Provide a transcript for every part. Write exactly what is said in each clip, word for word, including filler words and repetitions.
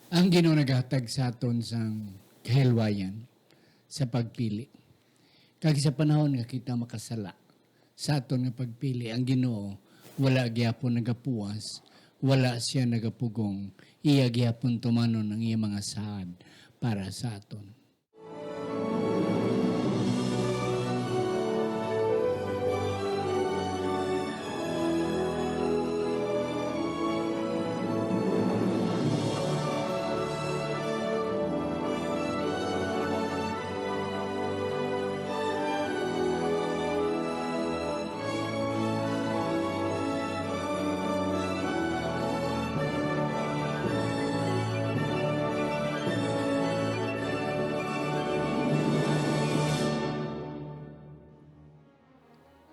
Ang Ginoo naghatag sa aton sang kahilwayan sa pagpili. Kag sa panahon nga kita makasala sa aton nga pagpili, ang Ginoo wala gyapon nagapuas, wala siya nagapugong, iya gyapon tumanon ang iya mga saad para sa aton.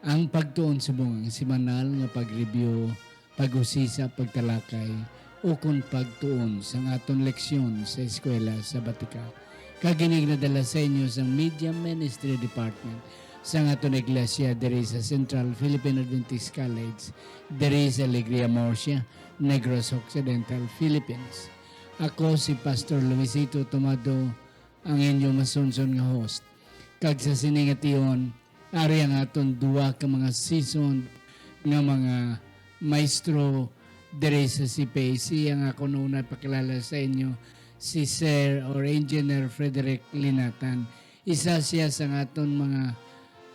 Ang pagtuon subong ang semanal nga pag-review, pag-usisa, pagtalakay, ukon pagtuon sang aton leksyon sa eskwela sa Batika. Kag ini ginadala sa inyo sang Media Ministry Department sang aton iglesia diri sa Central Philippine Adventist College, diri sa Alegria, Murcia, Negros Occidental, Philippines. Ako si Pastor Luisito Tomado, ang inyo masunson nga host. Kag sa sini nga tion, ari ang aton duwa ka mga seasoned nga mga maestro diri sa C P A C. Ang akon una ipakilala sa inyo si Sir or Engineer Frederick Linatan. Isa siya sa aton mga,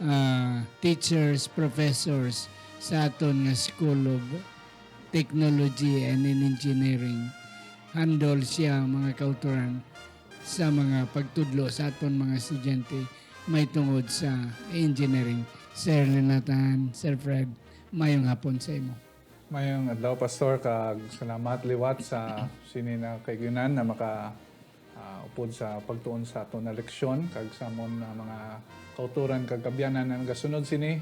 ah, teachers, professors sa aton nga School of Technology and in Engineering. Handol siya, mga kautoran, sa mga pagtudlo sa aton mga estudyante may tungod sa engineering. Sir Linatan, Sir Fred, mayong hapon sa imo. Mayong adlaw, Pastor, kag salamat liwat sa sini na kaayunan na maka, ah, upod sa pagtuon sa aton na leksyon, kag sa amon na mga kautoran kag kabyanan na nagasunod sini.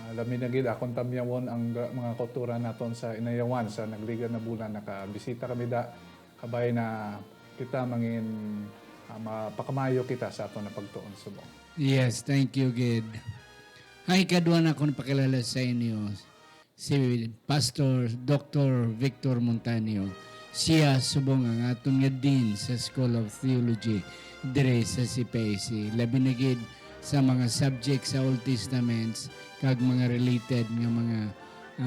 Ah, labi na gid akon tamyawon ang ga-, mga kautoran naton sa inayawan sa nagligad na bulan. Nakabisita kami da, kabay na kita mangin, ah, mapakamayo kita sa aton na pagtuon subong. Yes, thank you, gid. Hay, kadwa na akong pakilala sa inyo, si Pastor Doctor Victor Montaño. Siya subong ang aton nga Dean sa School of Theology diri sa C P A C. Labi na gid sa mga subject sa Old Testaments kag mga related nga mga,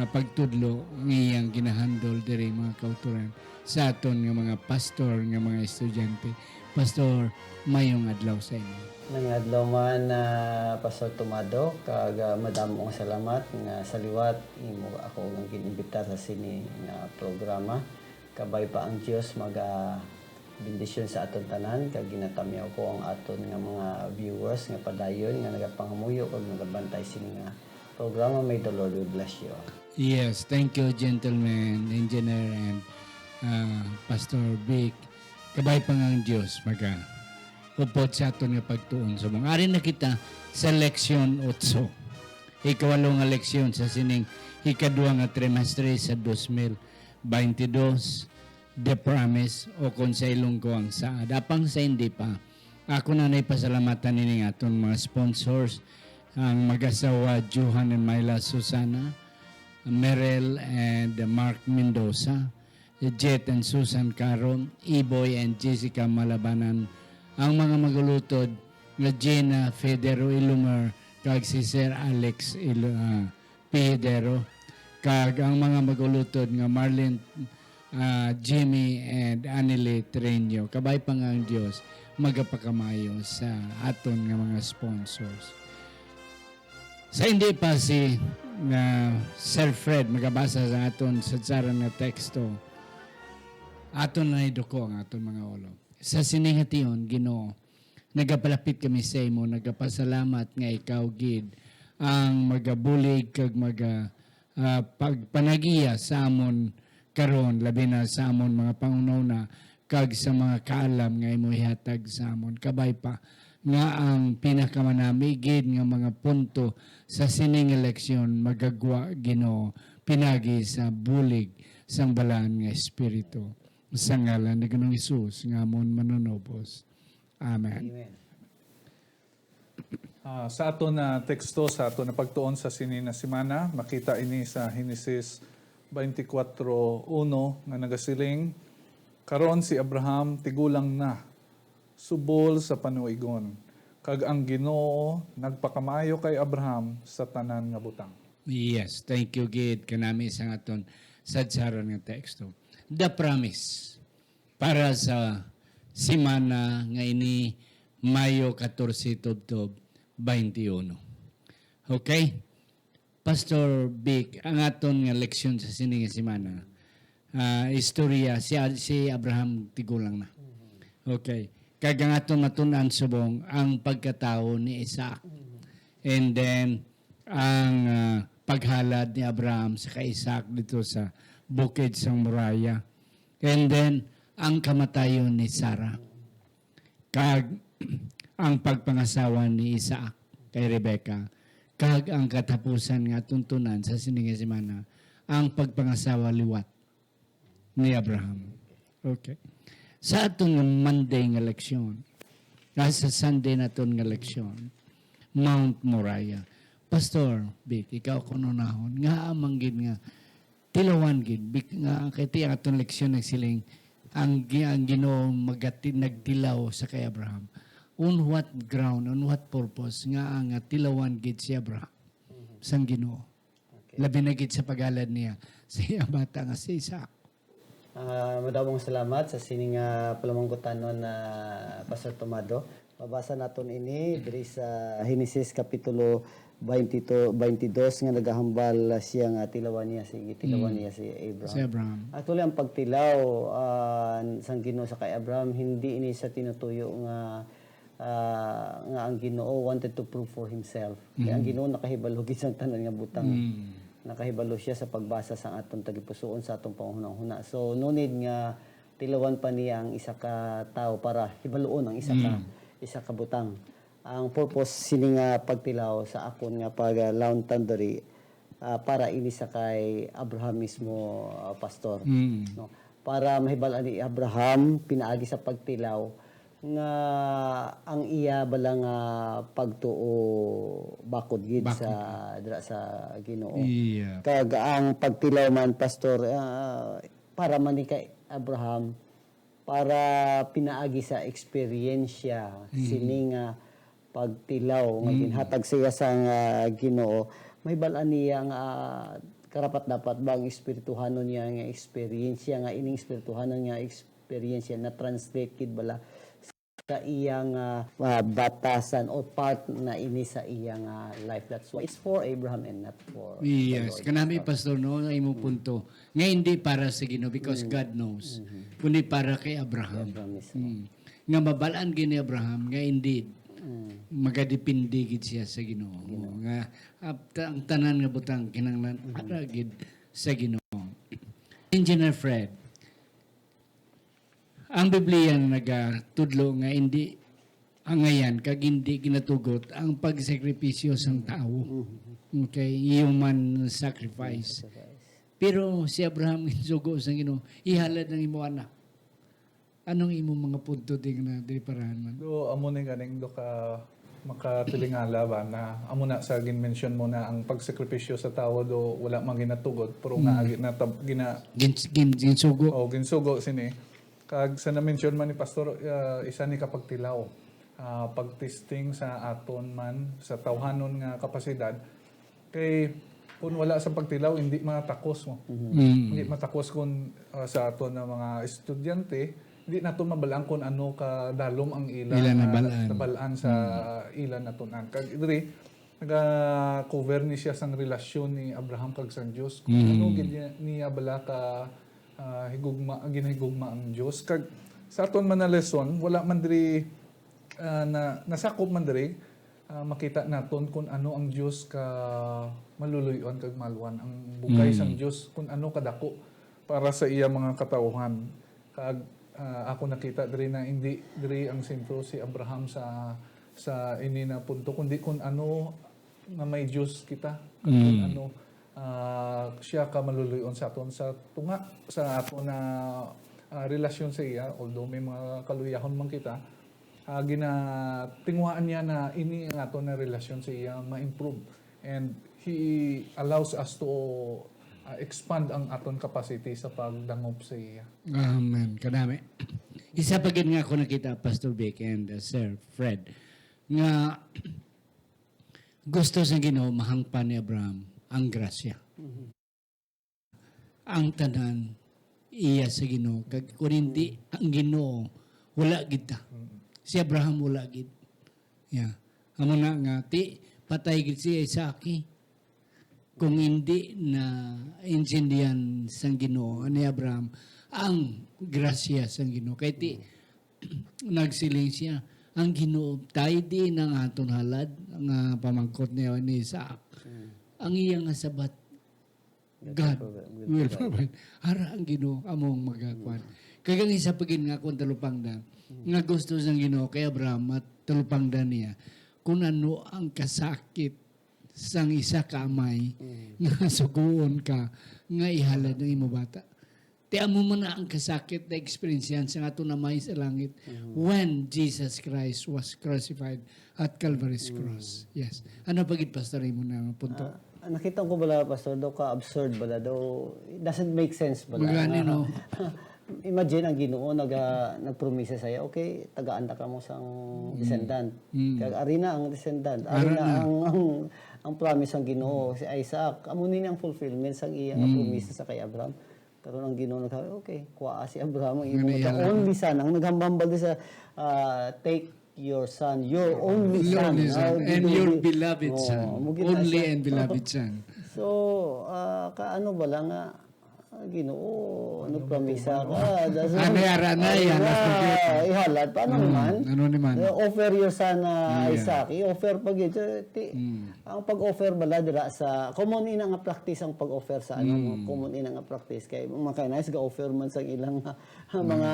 ah, pagtudlo nga iyang ginahandle diri, mga kautoran, sa aton nga mga pastor nga mga estudyante. Pastor, mayong adlaw sa imo. Mayong adlaw man, ah, Pastor Tomado, kag, ah, madamo ang salamat nga sa liwat imo ako nga gin-imbita sa sini nga programa. Kabay pa ang Dios maga-, bendisyon sa aton tanan, kag ginatamyaw ko ang aton nga mga viewers nga padayon nga nagapangamuyo kag nagabantay sini nga programa. May the Lord will bless you all. Yes, thank you, gentlemen, engineer, and, ah, Pastor Vic. Kabay pa nga ang Dios maga-, upod sa aton nga pagtuon subong. Ari na kita sa leksyon otso. Ikawalo nga leksyon sa sining ikadwa nga trimestre sa dos mil baynte dos, The Promise, o kon sa Ilonggo, Ang Saad. Apang sa hindi pa, ako na nay pasalamatan nining aton mga sponsors, ang mag-asawa Johan and Myla Susana, Merel and Mark Mendoza, Jet and Susan Caro, Iboy and Jessica Malabanan, ang mga magulutod nga Gina Federo Ilumer kag si Sir Alex Ilo-, ah, Pihidero, kag ang mga magulutod nga Marlene, ah, Jimmy, and Anile Treño. Kabay pa nga ang Dios magapakamayo sa aton nga mga sponsors. Sa hindi pa si, ah, Sir Fred magabasa sa aton sadsaran nga teksto, aton na iduko ang aton mga ulo. Sa sini nga tion, Ginoo, nagapalapit kami sa imo, nagapasalamat nga ikaw gid ang magabulig kag maga-, ah, pagpanagiya sa amon karon, labi na sa amon mga panghunahuna kag sa mga kaalam nga imo ihatag sa amon. Kabay pa nga ang pinakamanami gid nga mga punto sa sining leksyon magagwa, Ginoo, pinagi sa bulig sang Balaan nga Espiritu. Sa ngalan ni Ginoong Hesus nga amon Manunubos. Amen. Amen. Ah, sa aton na teksto, sa aton na pagtuon sa sini na semana, makita ini sa Henesis twenty-four uno nga nagasiling, Karon si Abraham tigulang na, subol sa panuigon, kag ang Ginoo nagpakamaayo kay Abraham sa tanan nga butang. Yes, thank you gid kanami sa aton sadsaran nga teksto. The promise para sa semana nga ini, Mayo katorse tubtob twenty-one. Okay? Pastor Vic, ang aton nga leksyon sa sini nga semana, ah, istorya si, si Abraham tigulang na. Okay. Kag ang aton matun-an subong ang pagkatawo ni Isaac. And then, ang, ah, paghalad ni Abraham sa kay Isaac dito sa bukid sang Moriah. And then, ang kamatayon ni Sarah. Kag ang pagpangasawa ni Isaac kay Rebecca. Kag ang katapusan nga tuntunan sa sini nga semana, ang pagpangasawa liwat ni Abraham. Okay. Sa aton nga Monday nga leksyon, ah, sa Sunday naton nga leksyon, Mount Moriah. Pastor Vic, ikaw kuno nahon, nga amang gid nga tilawan gid, bik-, nga kay ti ang aton leksyon nagsiling, ang, gi-, ang Ginoo magati-, nagtilaw sa kay Abraham. On what ground, on what purpose nga ang, ah, tilawan gid si Abraham sang Ginoo? Okay. Labi na gid sa paghalad niya sa iya bata nga si Isaac. Ah, madamong salamat sa sini nga palamangkutanon na Pastor Tomado. Mabasa naton ini diri sa Genesis kapitulo twenty-two, twenty-two nga nagahambal siya nga tilawan niya si tilawan niya si Abraham. Si Abraham. Actually, ang pagtilaw ah, sang Ginoo sa kay Abraham, hindi ini sa tinutuyo nga ah, nga ang Ginoo wanted to prove for himself. Kay ang Ginoo nakahibalo gid sang tanan nga butang. Nakahibalo siya sa pagbasa sang aton tagipusoon sa atong panghunahuna. So, no need nga tilawan pa niya ang isa ka tawo para hibaluon ang isa ka isa ka butang. Ang purpose sini nga pagtilaw sa akon nga pag-, ah, launtan diri ah, para ini sa kay Abraham mismo, ah, Pastor. No? Para mahibal-an ni Abraham pinaagi sa pagtilaw nga ang iya bala nga pagtuo bakod gid Bakod. Sa dira sa Ginoo. Iya. Kag ang pagtilaw man, Pastor, ah, para man ni kay Abraham, para pinaagi sa eksperyensya sini nga pagtilaw nga ginhatag sa iya sang ah, Ginoo, mahibal-an niya nga ah, karapat dapat ba ang espirituhanon niya nga eksperyensya, nga ining espirituhanon nga eksperyensya na translate gid bala sa iyang ah, ah, batasan o part na ini sa iyang ah, life. That's why it's for Abraham and not for the Yes, Lord. Kanami, Pastor, no, ang imong punto. Nga hindi para sa Ginoo because God knows, kundi para kay Abraham. Abraham mismo. Mm. Nga mabal-an gid ni Abraham nga indeed magadepende gid siya sa Ginoo. Nga ah, ta- ang tanan nga butang kinahanglan ara gid sa Ginoo. Engineer Fred, ang Biblia nagatudlo nga hindi angayan kag hindi ginatugot ang pagsakripisyo sang tawo. Okay, human sacrifice. Pero si Abraham ginsugo sa Ginoo, ihalad ang imo anak. Anong imong mga punto di na diri parahan man? Do amo ni ganing do ka makatilingala ba na amo na sa gin-mention mo na ang pagsakripisyo sa tawo do wala man ginatugot pero nga agi na tab, gina Gin, gin, ginsugo. O ginsugo sini. Kag sa na-mention man ni Pastor, ah, isa ni ka pagtilaw, ah, pagtesting sa aton man sa tawhanon nga kapasidad. Kay kung wala sa pagtilaw, hindi matakos mo. Mm. Hindi matakos kung ah, sa aton nga mga estudyante, hindi nato mabalaan kung ano ka dalom ang ila Ila nga nabalaan. nabalaan sa ila natun-an. Kag diri naga-cover ni siya sang relasyon ni Abraham kag sang Dios. Kung ano gid niya, niya bala ka ah, higugma, ginahigugma ang Dios. Kag sa aton man na lesson, wala man diri ah, na nasakop man diri ah, makita naton kung ano ang Dios ka maluluy-on kag malwan ang bugay sang Dios kung ano kadako para sa iya mga katawhan. Kag ah, ako nakita diri na hindi diri ang sentro si Abraham sa sa ini na punto kundi kung ano nga may Dios kita kag kung ano ah, siya ka maluluy-on sa aton sa tunga sa aton na ah, relasyon sa iya, although may mga kaluyahon man kita, ah, ginatinguhaan niya na ini ang aton na relasyon sa iya ma-improve. And he allows us to ah, expand ang aton capacity sa pagdangop sa iya. Amen. Kanami. Isa pa gid nga ako nakita, Pastor Vic and uh, Sir Fred, nga gusto sa Ginoo mahangpan ni Abraham ang grasya. Ang tanan iya sa Ginoo, kag kung hindi ang Ginoo, wala gid ta. Si Abraham wala gid. Yeah. Amo na nga ti patay gid si Isaac, eh. Kung hindi na intindihan sang Ginoo ni Abraham ang grasya sang Ginoo, kay ti nagsiling siya, ang Ginoo tay di nang aton halad nga pamangkot niya ni Isaac. Ang iya nga sabat, God will provide. Ara ang Ginoo among magakuan. Kag ang isa pa gid nga akong talupangdan, nga gusto sang Ginoo kay Abraham at talupangdan niya kung ano ang kasakit sang isa ka amay nga sugoon ka nga ihalad ang imo bata. Ti amo man na ang kasakit na eksperyensyahan sang aton Amay sa langit when Jesus Christ was crucified at Calvary's cross. Yes. Ano pa gid, Pastor, imo na punto? Ah, nakita ko bala, Pastor, daw ka-absurd bala, daw it doesn't make sense bala. Magani, no? Imagine ang Ginoo naga nagpromisa sa iya, "Okay, tagaan ta kamo sang descendant." Kag ari na ang descendant, ari na ang, ang ang promise sang Ginoo si Isaac. Amo ni ang fulfillment sang iya nga promisa sa kay Abraham. Karon ang Ginoo nagsabi, "Okay, kuha si Abraham ang imo nga only son." Ang naghambal di sa, ah, "Take your son, your only son, And your beloved son. Only and beloved son. So, uh, kaano ba lang nga, ah, Ginoo, ano pramisa ka? Ano yara na yan? Ihalad pa naman. Ano naman? Offer your son, uh, Isaac. I-offer pa gid. Ang pag-offer bala dira sa, common ina nga practice ang pag-offer sa ano, common ina nga practice kay mga kanais ga-offer man sa ilang mga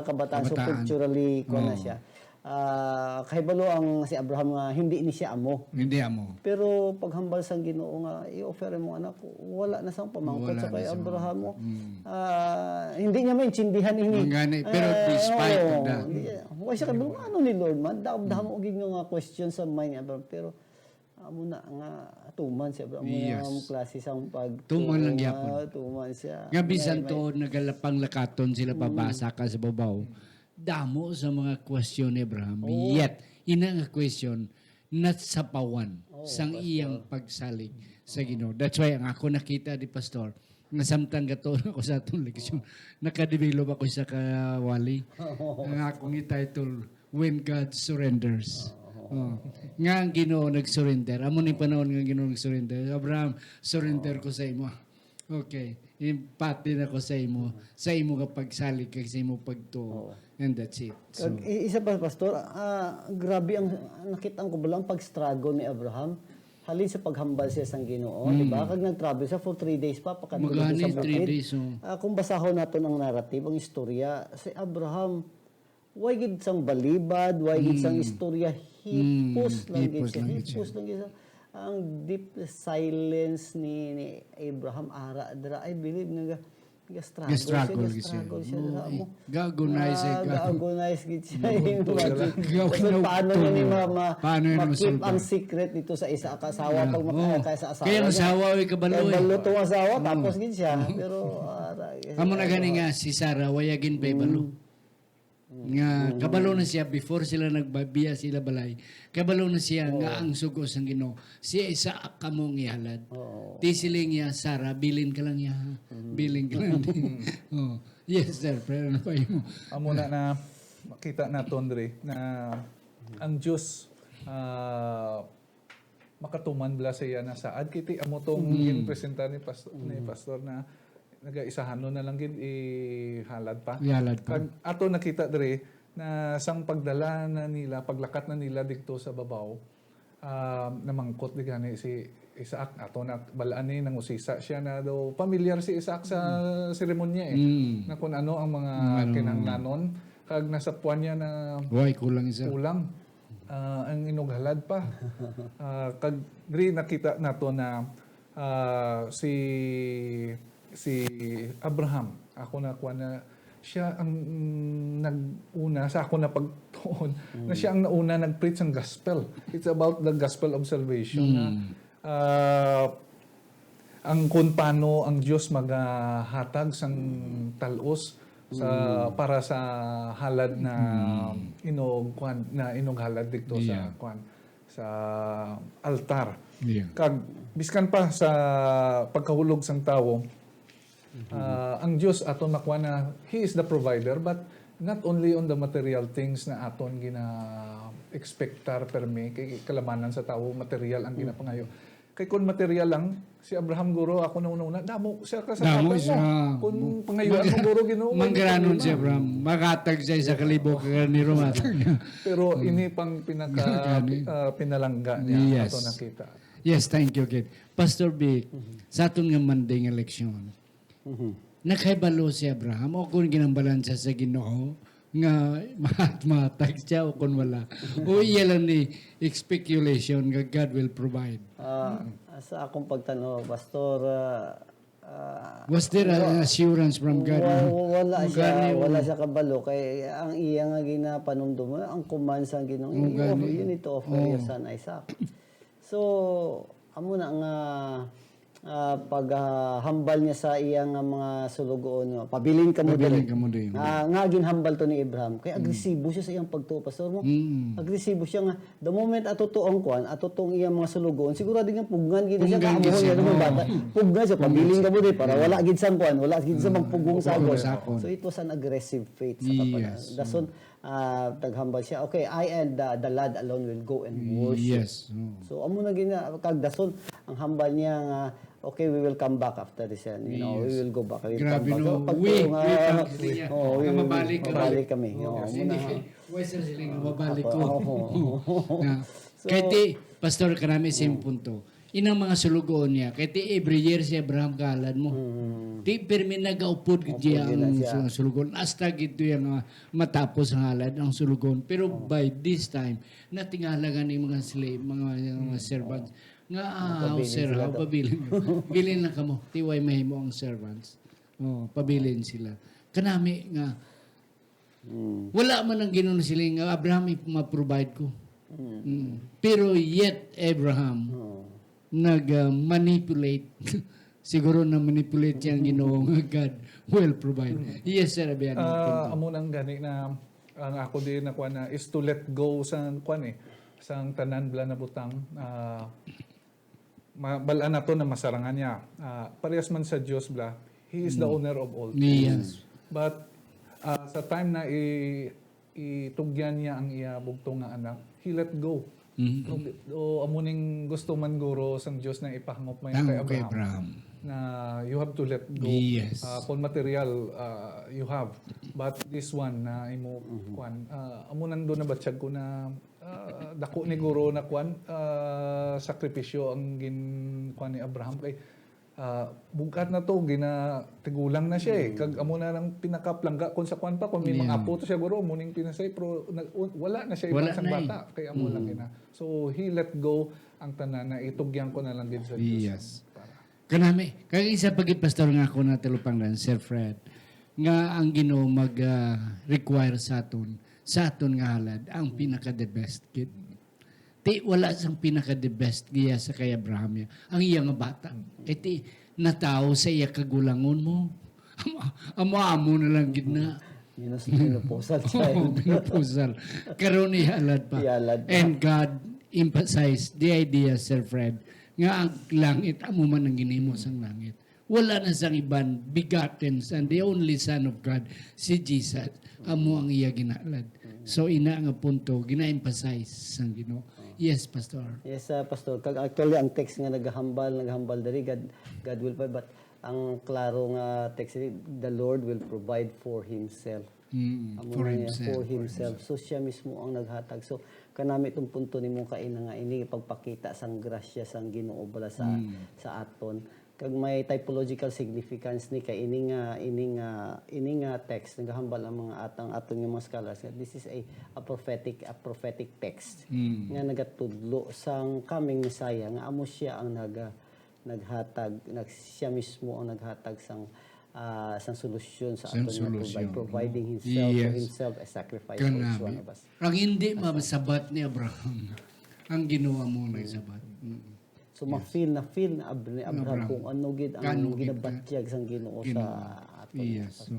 kabataan, so culturally ko na siya. Ah, kahibalo ang si Abraham nga hindi ni siya amo. Hindi amo. Pero paghambal sang Ginoo nga i-offer mo anak, wala na sang pamangkot sa kay Abraham mo. Ah, hindi niya maintindihan ini. Mangani, pero despite of that. Wa siya kabalo, ano ni Lord man? Damo gid nga question sa mind ni Abraham, pero amo na nga tuman si Abraham, amo na ang klase sang pag tuman lang gyapon. Tuman siya. Nga bisan to nagalapanglakaton sila pabasa ka sa babaw. Damo sa mga question ni Abraham. Yet, ina nga question, nasapawan sang iyang pagsalig sa Ginoo. That's why ang ako nakita di Pastor, nga samtang gato ako sa atong leksyon, nakadevelop ako sa kawali. Ang akong ititle, When God Surrenders. Oh. Nga ang Ginoo nag-surrender. Amo ni panahon nga ang Ginoo nag-surrender. Abraham, surrender ko sa imo. Okay. Impati na ko sa imo, sa imo nga pagsalig kag sa imo pagtuo. And that's it. So, Kag i- isa pa, Pastor, ah, grabe ang nakita ko bala ang pag-struggle ni Abraham. Halin sa paghambal siya sang Ginoo, di ba? Kag nag-travel siya for three days pa, pakadto Magani, sa bukid. Three days, oh. Ah, kung basahon naton ang narrative, ang istorya, si Abraham, way gid sang balibad, way gid sang istorya, hipos lang gid hipos siya, lang gid siya. Hipos lang gid siya. Ang deep silence ni, ni Abraham, ara dira, I believe nga ga- ga-struggle siya, Ga-struggle gid siya. Ga-struggle siya. Oo, Dira mo. Ga-agonize siya, Ah, ga- ga-agonize gid siya. Ga-, So, paano niya ni ma, ma, paano niya ma-keep masulod? Ang secret dito sa isa ka asawa pag Oo. makaya ka sa asawa Kaya ang niya? asawa, ay kabalo, Kaya eh. balo tong asawa, tapos gid siya. Pero, ah, Amo na gani nga si Sarah, waya gin pa ibalo. Nga kabalo na siya before sila nagbabiya sila balay. Kabalo na siya nga ang sugo sang Ginoo. Siya isa kamo ang ihalad. Oo. Ti siling niya, "Sarah, bilin ka lang niya, ha? Bilin ka lang." Oh. Yes, sir. Pero ano pa imo? Amo na na makita naton diri na ang Diyos, ah, makatuman bala sa iya na saad. Kiti amo tong ginpresenta ni pastor, ni pastor na nagaisahanon na lang gid ihalad pa. Ihalad pa. Kag ato nakita diri na sang pagdala na nila, paglakat na nila didto sa babaw, ah, namangkot di gani si Isaac, ato na balaan ni, nangusisa siya na daw pamilyar si Isaac sa seremonya eh. Mm. Na kung ano ang mga kinahanglanon, kag nasapuan niya na Way kulang isa. kulang. Ah, ang inughalad pa. Ah, kag diri nakita nato na, ah, si si Abraham, ako na kuan na siya ang, mm, nag-una sa ako na pagtuon na siya ang nauna nag-preach ang gospel. It's about the gospel of salvation na, ah, Ang kung paano ang Dios magahatag sang tal-os sa, para sa halad na inog, kwan, na inog halad dito sa, kwan, sa altar. Yeah. Kag biskan pa sa pagkahulog sang tawo, ah, ang Dios aton makuha na He is the provider, but not only on the material things na aton gina-expectar permi, kay kalamanan sa tawo, material ang ginapangayo. Kay kung material lang, si Abraham guro, ako na una-una, damo siya ka sa Damo tatay siya. Mo. Kung Mo-, pangayuan mo, magka-, guro, Ginoo, mangganon si Abraham. Makatag siya sa kalibo ka ni Roma. Pero ini pang pinaka, Gani. ah, pinalangga niya Yes. ato nakita. Yes, thank you, Kit. Pastor Vic, sa aton nga Monday nga leksyon, Mhm. nakahibalo si Abraham o kung ginambalan siya sa Ginoo nga mahat-, mahatag siya o kung wala. O iya lang ni speculation nga God will provide. Ah, sa akong pagtanaw, Pastor, ah, ah, Was there wa-, an assurance from God wa-, na wala siya, magani wala o siya kabalo kay ang iya nga ginapanumdum, ang command sa Ginoo, "You, Magani. you need to offer your Oo. son Isaac." So, amo na nga, ah, pag, ah, hambal niya sa iya nga mga sulugoon, no, "Pabilin kamo Pabilin diri." kamo diri. Ah, nga ginhambal to ni Abraham. Kay Mm. agresibo siya sa iyang pagtuo, Pastor, mo. Mm. Agresibo siya nga, the moment ato to ang kwan, ato tong iyang mga sulugoon, sigurado nga pugngan gid siya, Pugngan gid kaamuhon siya. niya naman Oo. bata. Pugngan siya, Pugngan "Pabilin siya. kamo diri," para Mm. wala gid sang kwan, wala gid sa Mm. magpugong Pugong sagol. sagol. So, it was an aggressive faith sa kapanahonan. Yes. Dason, ah, naghambal siya, "Okay, I and the, the lad alone will go and worship." Yes. Oo. So, amo na gina-, kag dason, ang hambal niya nga, "Okay, we will come back after this, and, you know, we Yes. will go back, we will Grabe, come back." no? So, pag Wait, nga, wait, ang siling niya. Oh, we Nga will, mabalik kami. mabalik kami. Oo, Oh, amo sige. na. Why, sir, siling nga mabalik Ako, ko? oo. Na, So, kay ti, Pastor, kanami sa iyang Mm. punto. Inang mga sulugoon niya, kay ti every year si Abraham kahalad mo. Mm. Ti, pirmi nagaupod gid Upod niya gid na ang siya. su-, sulugoon. Hasta gid to yung, ah, matapos ang halad ang sulugoon. Pero Oh. by this time, natingala gani mga slave, mga, mga Mm. servants. Oh. Nga, "Ah, Mapabilin sir, sila ha, to. pabilin. Bilin na kamo. Ti, way mahimo ang servants." Oh, pabilin sila. Kanami nga, Mm. wala man ang Ginoo siling nga, "Abraham, i-, ma-provide ko." Mm. Mm. Pero yet, Abraham, Oh. nag, ah, manipulate. Siguro na manipulate siya ang Ginoo nga God will provide. Mm. Yes, sir, Abian, Ah, punto. amo nang gani na ang ako di na kuan na is to let go sa kuan eh, sang tanan bala na butang, ah, ma-, bal-an nato na masarangan niya. Ah, parehas man sa Dios bala, He is the Mm. owner of all things. Yes. But, ah, sa time na i-, itugyan niya ang iya bugtong nga anak, he let go. Mm. So, o, amo ning gusto man guro sang Dios na ipahangop man Tama kay kay Abraham. Abraham. Na you have to let go. Yes. Ah, kung material, ah, you have. But this one na imo Mhm. kuan, ah, amo nang doon nabatyag ko na, ah, dako ni guro na kuan, ah, sakripisyo ang gin kuan ni Abraham kay, ah, bugkat na to, gina-, tigulang na siya eh. Mm. Kag amo na lang pinakaplangga kung sa kuan pa, kung may mga Yeah. apo to siya guro, muning pinasay, pero nag-, wala na siya Wala iban sang na eh. bata. Kay amo lang Mm. gina. So, he let go ang tanan na itugyan ko na lang gid sa Diyos Yes. ang para. Kanami, kag isa pa gid, Pastor, nga ako natalupangdan, Sir Fred, nga ang Ginoo mag, ah, require sa aton, sa aton nga halad, ang pinaka the best gid. Ti, wala sang pinaka the best giya sa kay Abraham ya. Ang iya nga bata. Kay ti, natawo sa iya kagulangon mo. Amo, amo, amo na lang gid na. Minus-, menopausal Oo, child. Menopausal. Karon ihalad pa. Ihalad pa. And God emphasized the idea, Sir Fred, nga ang langit, amo man ang ginhimo sang langit. Wala na sang iban begotten Son, the only Son of God, si Jesus. Amo ang iya ginahalad. So, ina nga punto, gina-emphasize sang Ginoo. Yes, Pastor. Yes, ah, Pastor. Kag actually, ang text nga naghambal, naghambal diri, God, God will provide. But ang klaro nga text diri, "The Lord will provide for Himself." Mm, Amo for na niya, himself. For himself. So, siya mismo ang naghatag. So, kanami itong punto nimo kaina nga ini pagpakita sang grasya sang Ginoo bala sa, Mm. sa aton. Kag may typological significance ni kay ini nga, ini nga, ini nga text nagahambal ang mga at-, ang aton nga mga scholars nga this is a, a prophetic, a prophetic text Mm. nga nagatudlo sang coming Messiah nga amo siya ang naga-, naghatag, nag-, siya mismo ang naghatag sang, ah, sang solusyon sa Sang aton nga provide, solusyon. providing himself for Yes. himself a sacrifice for each Kanami. One of us. Ang hindi That's right. masabat ni Abraham, ang Ginoo mo Mm. nagsabat. Mm. So, So, ma-feel na feel na Ab-, ni Abraham Abraham. kung ano gid ang Kano gid ginabatyag sang Ginoo sa Ginoo. aton. Yes, so,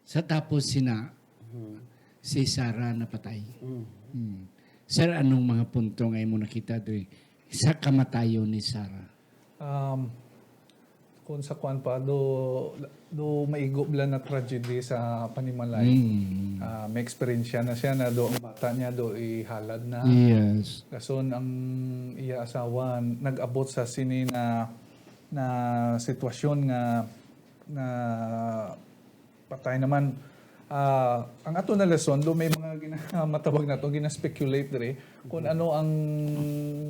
sa tapos sina, Mhm. si Sarah napatay. Mm. Mm. Sir, anong mga punto nga imo nakita diri sa kamatayon ni Sarah? Um, kung sa kuwan pa, do, do maigo bala na tragedy sa panimalay. Mm. Ah, may eksperyensya na siya na do ang bata niya do ihalad na. Yes. Dason ang iya asawa nag-abot sa sini na, na sitwasyon nga, nga patay naman. Ah, ang ato na lesson, do may mga gina-, matawag nato, gina-speculate diri kung ano ang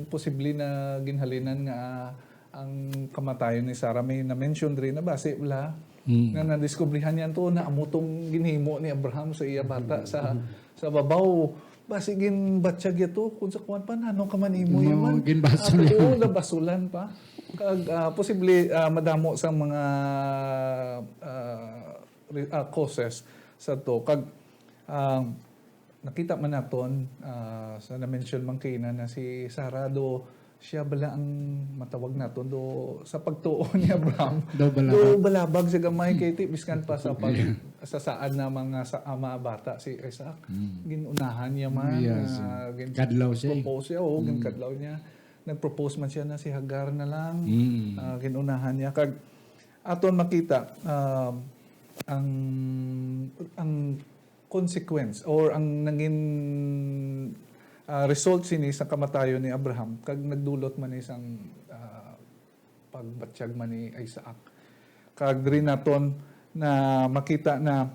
posible na ginhalinan nga, ah, ang kamatayon ni Sarah. May na-mention diri na basi wala Mm. na nadiskubrihan niya to na amo tong ginhimo ni Abraham sa iya bata sa, sa babaw. Basi ginbatyag niya to kung sa kuwan pa, nano ka man imo Mo, yan man. ginbasol Ato, yan. oo, nabasulan pa. Kag, ah, posible, ah, madamo sa mga, ah, re-, ah, causes sa to. Kag, ah, nakita man naton, ah, sa na-mention man kaina na si Sarah, do siya bala ang matawag naton do sa pagtuo ni Abraham. Do balabag. Do balabag sa gamay kay ti, biskan pa sa pag, sa saad na mga sa, ah, mga bata si Isaac. Mm. Ginunahan niya man, Yes. ah, gin-, Kadlaw siya eh. propose siya, oo, Mm. ginkadlaw niya. Nag-propose man siya na si Hagar na lang. Mm. Ah, ginunahan niya. Kag aton makita, um, ang, ang consequence or ang nangin, ah, result sini sa kamatayon ni Abraham kag nagdulot man ni sang, ah, pagbatyag man ni Isaac. Kag diri naton na makita na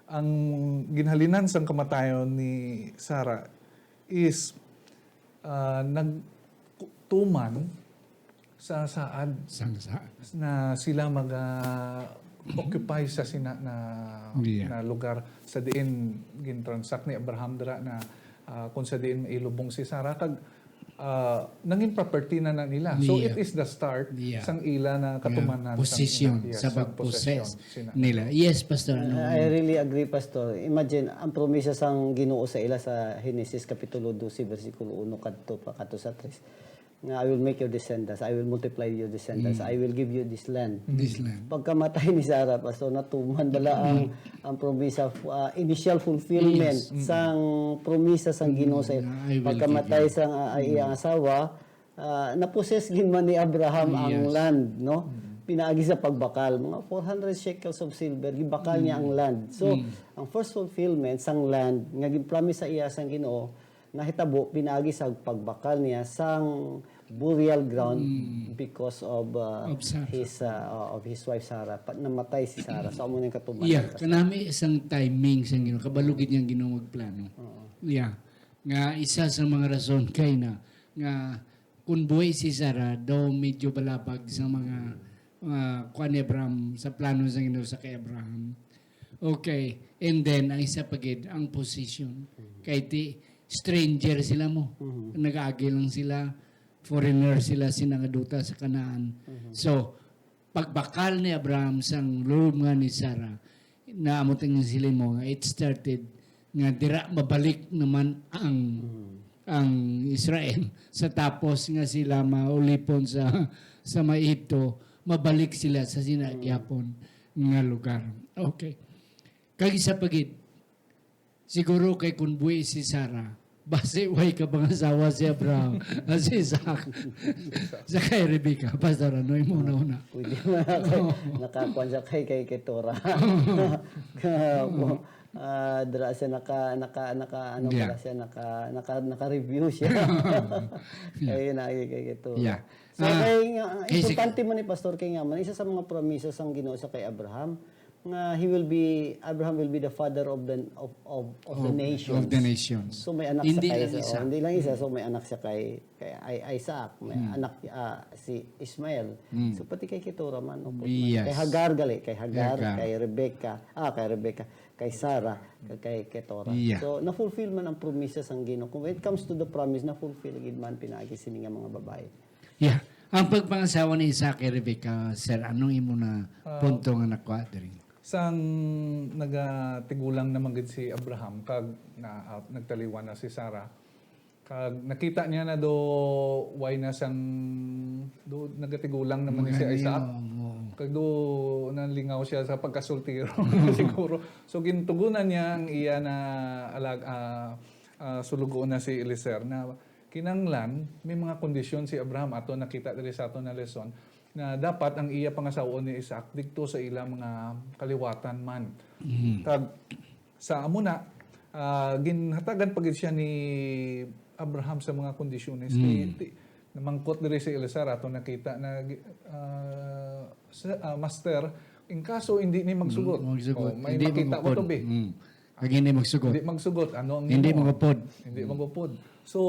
ang ginhalinan sang kamatayon ni Sarah is, ah, nagtuman sa saad Sang saad. na sila maga-occupy sa sina na, Yeah. na lugar sa diin gintransak ni Abraham dira na, ah, kung sa diin mailubong si Sarah kag, ah, nangin property na na nila. So, Yeah. it is the start Yeah. sang ila na Yeah. katumanan sang Position, ina-, yes, sa sang pag-possess posesyon sina. nila. Yes, Pastor, ano? I really agree, Pastor. Imagine, ang promesa sang Ginoo sa ila sa Genesis Kapitulo dose, bersikulo uno kadto pa, kadto sa tres, nga, "I will make your descendants, I will multiply your descendants, Mm. I will give you this land." This land. Pagkamatay ni Sarah, Pastor, natuman bala ang, Mm. ang promesa, ah, initial fulfillment Yes. Mm. sang promesa sang Ginoo sa Mm, I will Pagkamatay give you. sang, ah, iyang Mm. asawa, ah, naposes gid man ni Abraham ang Yes. land, no? Mm. Pinaagi sa pagbakal, mga four hundred shekels of silver, gibakal niya ang Mm. land. So, Mm. ang first fulfillment sang land nga ginpromise sa iya sang Ginoo, nahitabo pinaagi sa pagbakal niya sang burial ground Mm. because of, uh, Of Sarah. his, uh, of his wife Sarah. Pa-, namatay si Sarah. So, amo na yung katumanan Yeah, sa kanami isang timing sa Ginoo. Kabalo gid niyang Ginoo magplano. Oo. Yeah. Nga isa sa mga rason kay na, nga kung buhi si Sarah, daw medyo balabag sa mga, uh, kuan ni Abraham, sa plano sa Ginoo sa kay Abraham. Okay. And then, ang isa pa gid, ang position. Mhm. Kay ti, stranger sila mo. Mhm. Nag-agi lang sila, foreigner sila, sina nga duta sa Canaan. Mhm. So, pagbakal ni Abraham sang lubngan ni Sarah, na amo ting siling mo nga it started nga dira mabalik naman ang, Mm. ang Israel. Sa tapos nga sila maulipon sa, sa Maigipto, mabalik sila sa sina Mm. gihapon nga lugar. Okay. Kag isa pa gid, siguro kay kun buhi si Sarah, basi way kapangasawa si Abraham, ah, si Isaac, sa kay Rebecca. Pastor, ano imo na una? Pwede man ako. Oo. Nakakuan siya kay, kay Keturah. Oo. Ah, dira siya naka, naka, naka, ano Yeah. pala siya, naka, naka, naka-review siya. Yeah. Kay na, kay, kay Keturah. Yeah. So, Ah, kay nga, kay si importante man ni Pastor, kay nga man, isa sa mga promiso sang Ginoo sa kay Abraham, nga he will be, Abraham will be the father of the, of, of, of the Of, nations. of the nations. So, may anak Hindi siya kay, lang isa. oh, hindi lang isa, Mm. so may anak siya kay, kay I-, Isaac, may Mm. anak, ah, si Ismael. Mm. So, pati kay Keturah man, o, Yes. kay Hagar gali, kay Hagar, Hagar. kay Rebecca, ah, kay Rebecca, kay Sarah, kay, kay Keturah. Yeah. So, na-fulfill man ang promisa sang Ginoo. Kung when it comes to the promise, na-fulfill gid man pinaagi sini nga mga babae. Yeah. Ang pagpangasawa ni Isaac kay Rebecca, sir, anong imo na Ah, punto nga nakuha diri? Sang nagatigulang naman gid si Abraham kag na, ah, nagtaliwan na si Sarah, Kag nakita niya na do, why na sang, do, nagatigulang naman ni si Isaac. Kag do, nalingaw siya sa pagkasultiro, siguro. So, gintugunan niya ang iya na alag-, ah, ah, sulugoon na si Eliezer na kinanglan, may mga kondisyon si Abraham. Ato nakita diri sa ato na lesson na dapat ang iya pangasawon ni Isaac didto sa ila mga kaliwatan man. Kag sa amo na, ah, ginhatagan pa gid siya ni Abraham sa mga kondisyones. Ti-, ti-, namangkot diri si Eliezer, ato nakita na, ah, sa, ah, "Master, in kaso hindi ni magsugot." Oh, may makita ko to, be. Kag hindi magsugot. Hindi magsugot. Ano ang Hindi imo? Magupod. Hindi magupod. So,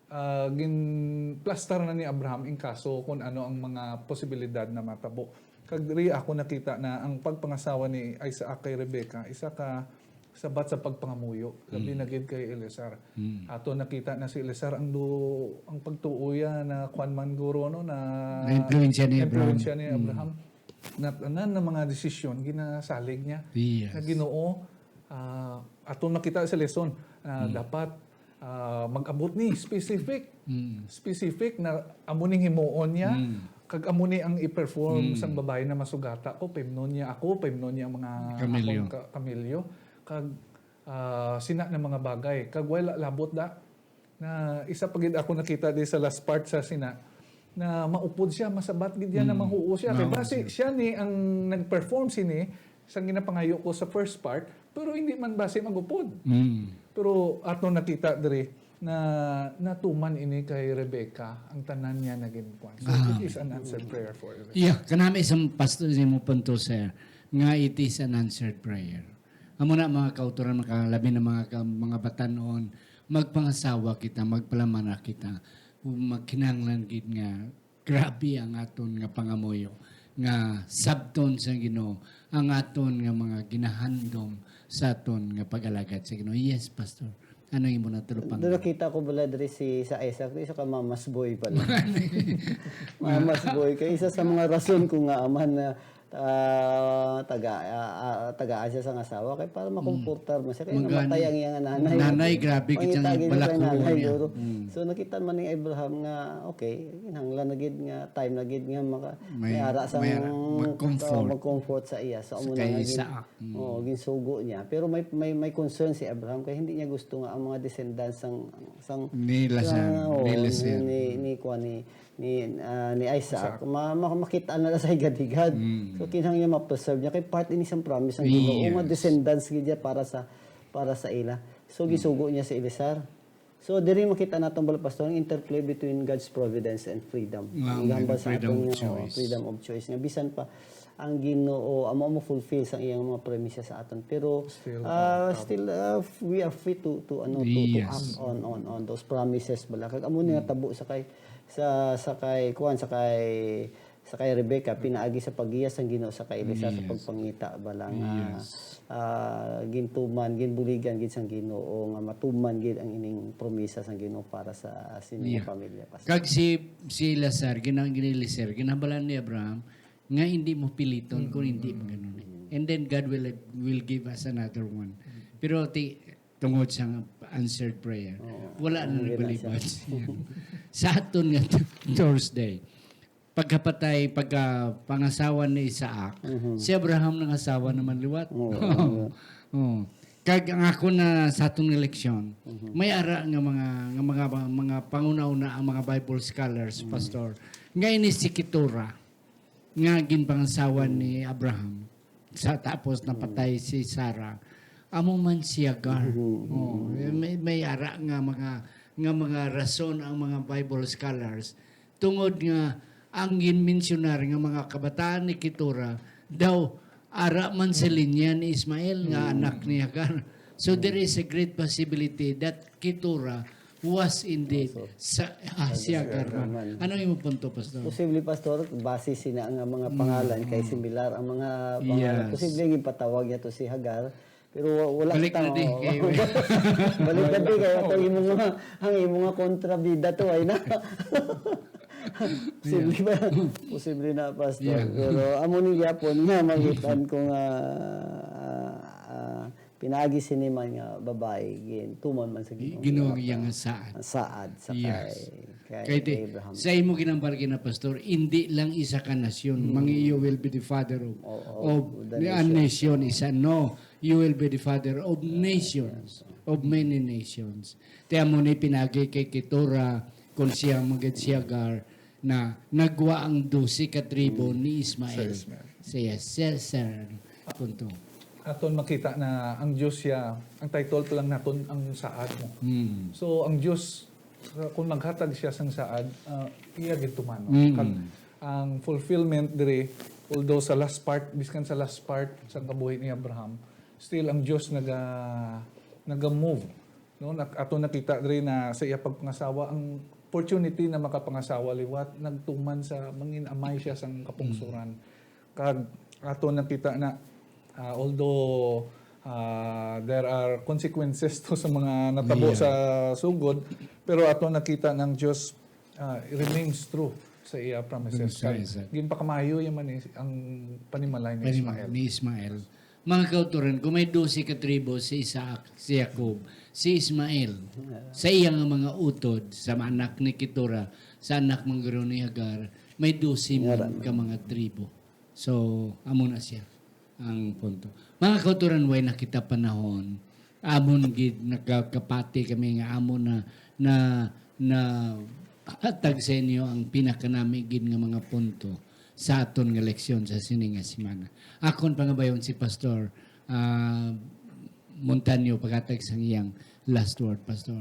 ah, ginplastar na ni Abraham in kaso kung ano ang mga posibilidad na matabo. Kag diri ako nakita na ang pagpangasawa ni Isaac kay Rebecca, isa ka sabat sa pagpangamuyo, labi na gid kay Eliezer. Ato nakita na si Eliezer ang du-, ang pagtuoya na kwan man guro, no, na Na impluwensya ni Abraham. impluwensya ni Abraham. Na tanan na mga desisyon ginasalig niya. Yes. Na Ginoo, ah, ato nakita sa lesson na dapat, ah, mag-abot ni specific. Specific na amo ning himuon niya, kag amo ni ang i-perform sang babayi na masugata ko, pahimnon niya ako, pahimnon niya ang mga Kamelyo. akong ka-, kamelyo, kag, ah, sina na mga bagay. Kag wala labot da, na isa pa gid ako nakita di sa last part sa sina, na maupod siya, masabat gid niya na mahuo siya. Kay Mahuo basi siya. siya ni ang nag-perform sini sa ginapangayo ko sa first part, pero hindi man basi magupod. Pero ato nakita diri na natuman ini kay Rebecca, ang tanan niya naging kwan. So, it is an answered prayer for Rebecca. Yeah, kanami isang pastor sa imo punto, sir, nga it is an answered prayer. Amo na, mga kautoran, mga, labi na mga ka-, mga batan-on, magpangasawa kita, magpalamara kita. Magkinahanglan gid nga grabe ang aton nga pangamuyo, nga sabton sa Ginoo ang aton nga mga ginahandom sa aton nga pag-alagad sa Ginoo. Yes, Pastor. Ano imo na tulupang? Doon nakita ko bala diri si, sa Isaac, isa ka mama's boy pala. Mama's boy. Kaya isa sa mga rason ko nga aman na, ah, taga, ah, ah, tagaan siya sang asawa kay para makomportar man siya. Kay Magani. namatay ang iyang nanay. Nanay, grabe gid Mangita siyang gid siya balakuon nanay, niya. guro. Mm. So, nakita man ni Abraham nga, okay, kinahanglan na gid nga, time na gid nga maka-, May, may ara sang may ara, mag-comfort. oh, mag-comfort sa iya. So, Sa amo na kay nga gid. Isaac. Mm. Oo, ginsugo niya. Pero may, may, may concern si Abraham kay hindi niya gusto nga ang mga descendants sang, sang, Ni Lazar, sang, oo, ni Lazar. ni, ni, kuwan, ni, ni, ah, ni Isaac, Isaac. ma-, ma-, makita na lang sa higad-higad. Mm. So, kinahanglan niya ma-preserve niya kay part ini sang promise ang Ginoo nga Yes. descendants gid niya para sa, para sa ila. So, Mm. gisugo niya si Eliezer. So, diri makita naton, bala, Pastor, ang interplay between God's providence and freedom. Nga, Ang may gihambal sa freedom aton of nga, oh, choice. freedom of choice. Nga bisan pa ang Ginoo, amo mo fulfill sa iyang mga premise sa aton. Pero, Still, ah, oh, still, ah, f-, we are free to, to, ano, to, to Yes. act on, on, on those promises, bala. Kag amo ni Mm. natabo sa kay, sa, sa kay, kuwan, sa kay, sa kay Rebecca, pinaagi sa paggiya sang Ginoo sa kay Eliezer sa Yes. pagpangita, bala, nga, Yes. ah, gintuman, ginbuligan gid sang Ginoo nga matuman gid ang ining promisa sang Ginoo para sa sini nga Yeah. pamilya, Pastor. Kag si, si Lazar, ginang-, ni Eliezer, ginabalaan ni Abraham nga hindi mo piliton kung hindi mo ganun eh. Mm. And then God will, will give us another one. Mm. Pero ti-, tungod sa answered prayer, Oo. wala na Ang gina siya. nagbalibad. Sa aton nga Thursday, pagkapatay, pagka pangasawa ni Isaac, Mhm. si Abraham nangasawa naman liwat. Oo, Oo. oo. Oo. Kag ang ako na sa atong eleksyon, Mhm. may ara nga mga, nga mga, mga panghunahuna ang mga Bible scholars, Mhm. Pastor, nga ini si Keturah, nga ginpangasawa Mhm. ni Abraham, sa tapos Mhm. napatay si Sarah, amo man si Hagar. Mhm. Oh, may, may ara nga mga, nga mga rason ang mga Bible scholars tungod nga ang ginmensyonar nga mga kabataan ni Keturah daw ara man sa linya ni Ismael nga Mm. anak ni Hagar. So, Mm. there is a great possibility that Keturah was indeed Also, sa, ah, si si Hagar Hagar man. man. Ano imo punto, Pastor? Posible, Pastor, base sina nga mga Mm, pangalan kay mm. similar ang mga pangalan. Yes. Posible ginpatawag niya to si Hagar, pero wa-, wala Balik kita, na di, oh. kay Balik na di, kaya ang imo nga, ang imo nga kontrabida to, ay na. Posible ba? Posible na, Pastor. Yeah. Pero amo ni gyapon nga makit-an ko nga, ah, ah, Pinaagi sini man nga babayi, gintuman man sa Ginoo, Ginoo ang iyang saad. Ang saad sa Yes. kay, kay Kay di, Abraham. Sa imo ginambal gina, Pastor, hindi lang isa ka nasyon, Mm. mangi, you will be the father of, Oo, of the the, a nation. nation, isa, no. You will be the father of nations, of many nations. Ti amo ni pinaagi kay Ketura, kung siya magad si Hagar, na nagwa ang dose ka tribo Mm. ni Ismael. Sa Ismael. Siya, sir, sir, punto. Aton makita na ang Dios siya, ang title pa lang naton ang saad mo. Mm. So, ang Dios, uh, kung maghatag siya sang saad, uh, iya gid tuman, no? Mm. Kag ang fulfillment diri, although sa last part, biskan sa last part sang kabuhi ni Abraham, still ang Dios naga-, naga-move, no? Nak-, ato nakita diri na sa iya pagpangasawa, ang opportunity na makapangasawa liwat nagtuman sa mangin-amay siya sang kapungsoran. Mm. Kag ato nakita na, ah, although, ah, there are consequences to sa mga natabo Yeah. sa sugod, pero ato nakita ng Dios, ah, remains true sa iya promises. Dun sa Kag isa. ginpakamayo yaman is ang panimalay ni Panimalay Ismael. ni Ismael. Mga kauturan, kung may dose ka tribo si Isaac, si Jacob, si Ismael, sa iya nga mga utod, sa mga anak ni Ketura, sa anak man guro ni Hagar, may dose man Ngara man. ka mga tribo. So, amo na siya ang punto. Mga kauturan, way na kita panahon, amon gid nagkakapati kami nga amon na, na, na hatag sa inyo ang pinakanami gid nga mga punto sa aton nga leksyon sa sini nga semana. Akon pangabayon si Pastor, ah, Montaño paghatag sang iyang last word, Pastor.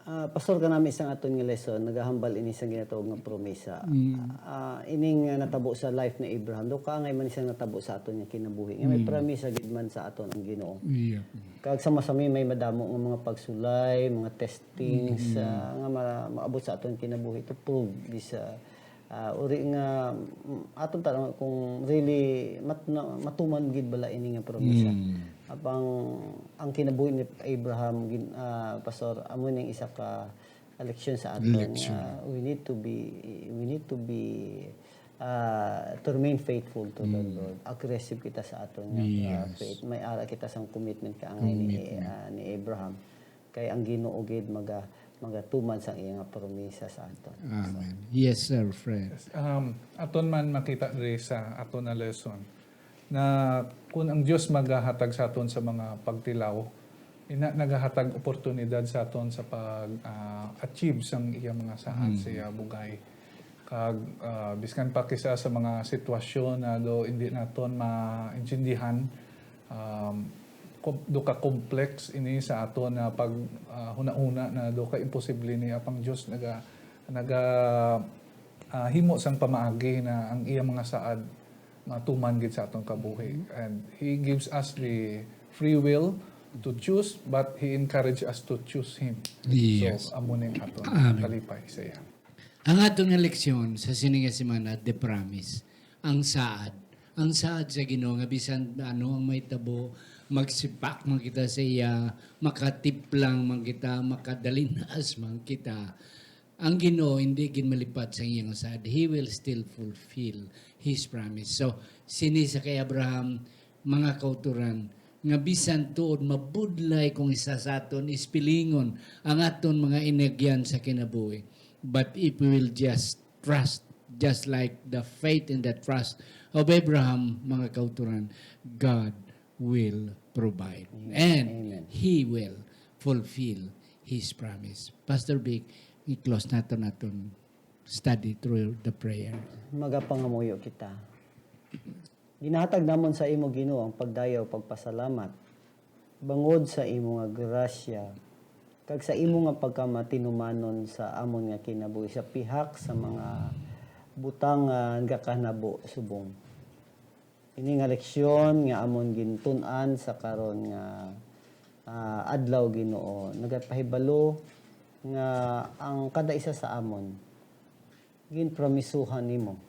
Ah, Pastor, kanami sang aton nga lesson, nagahambal ini sang ginatawag nga promesa. Mm. Ah, ining, ah, natabo sa life ni Abraham, daw kaangay man siya natabo sa aton nga kinabuhi. Nga may Mm. promesa gid man sa aton ang Ginoo. Yeah. Kag sama sa mi may madamo nga mga pagsulay, mga testings, Mm. ah, nga ma-, maabot sa aton kinabuhi to prove this, ah, ah, uri nga, mm, aton tanong kung really mat-, na-, matuman gid bala ini nga promesa. Mm. Apang ang kinabuhi ni Abraham, gin-, ah, Pastor, amo ning isa ka leksyon sa aton Leksyon. nga we need to be, we need to be, ah, to remain faithful to the Mm. Lord. Aggressive kita sa aton nga, ah, Yes. faith. May ara kita sang commitment kaangay ni, Commitment. ah, ni Abraham. Kay ang Ginoo gid maga-, magatuman sang iya nga promesa sa aton. Amen. Yes, sir, friend. Yes, um, aton man makita diri sa aton nga lesson na kun ang Dios magahatag sa aton sa mga pagtilaw, ina nagahatag oportunidad sa aton sa pag, ah, achieve sang iya mga saad, Mm. sa iya bugay. Kag, ah, biskan pa kisa sa mga sitwasyon na do hindi naton maintindihan, um, kom-, do ka complex ini sa aton na pag, ah, hunahuna na do ka imposible ni apang Dios naga, naga, ah, himo sang pamaagi na ang iya mga saad matuman gid sa aton kabuhi. Mm-hmm. And He gives us the free will to choose, but He encourage us to choose Him. Yes. So, amo ning aton Amen. kalipay sa iya. Ang aton nga leksyon sa sini nga semana, the promise, ang saad. Ang saad sa Ginoo nga bisan ano ang mahitabo, magsipak man kita sa iya, makatiplang man kita, makadalinas man kita. Ang Ginoo hindi gid malipat sa iyang saad. He will still fulfill His promise. So, sini sa kay Abraham, mga kauturan, nga bisan tuod mabudlay kung isa sa aton ispilingon ang aton mga inagyan sa kinabuhi. But if we will just trust, just like the faith and the trust of Abraham, mga kauturan, God will provide. Amen. And Amen. He will fulfill His promise. Pastor Vic, i-close naton aton study through the prayer. Magapangamuyo kita. Ginahatag namon sa imo, Ginoo, ang pagdayaw pagpasalamat bangod sa imo nga grasya kag sa imo nga pagkamatinumanon sa amon nga kinabuhi sa pihak sa mga butang nga nagakahanabo subong. Ini nga leksyon nga amon gintun-an sa karon nga, ah, adlaw, Ginoo, nagapahibalo nga ang kada isa sa amon ginpromisuhan nimo,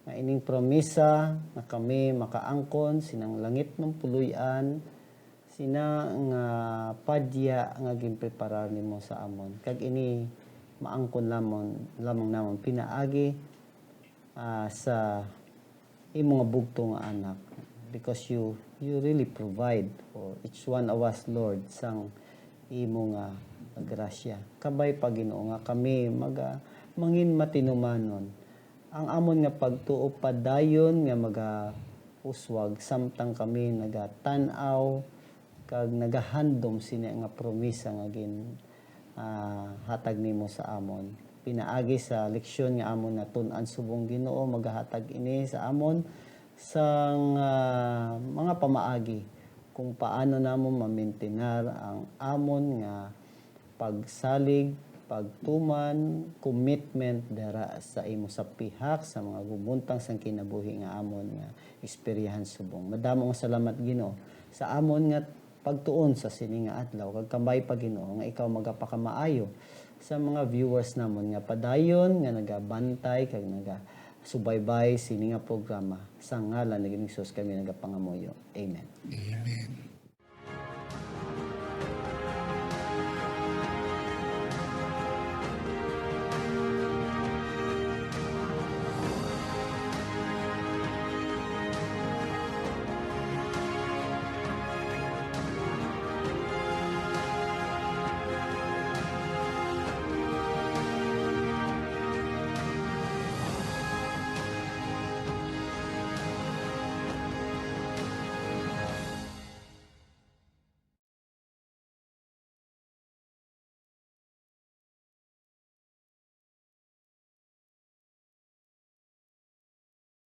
nga ining promisa nga kami makaangkon sinang langit nga puloy-an, sina nga padya nga ginpreparar nimo sa amon, kag ini maangkon lamang, lamang namon pinaagi, ah, sa imo nga bugtong nga Anak, because you you really provide for each one of us, Lord, sang imo nga grasya. Kabay pa, Ginoo, nga kami maga mangin matinumanon ang amon nga pagtuo padayon nga magauswag samtang kami nagatan-aw kag nagahandom sini nga promisa nga gin ah, hatag nimo sa amon. Pinaagi sa leksyon nga amon natun-an subong, Ginoo, magahatag ini sa amon sang ah, mga pamaagi kung paano namon mamintinar ang amon nga pagsalig, pagtuman, commitment dara sa imo sa pihak sa mga gumuntang sang kinabuhi nga amon nga istoryahan subong. Madamo nga salamat, Ginoo, sa amon nga pagtuon sa sini nga adlaw, kag kabay pa, Ginoo, nga ikaw magapakamaayo sa mga viewers namon nga padayon nga nagabantay kag nagasubaybay sini nga programa. Sa ngalan ni Ginoong Jesus kami nagapangamuyo. Amen. Amen.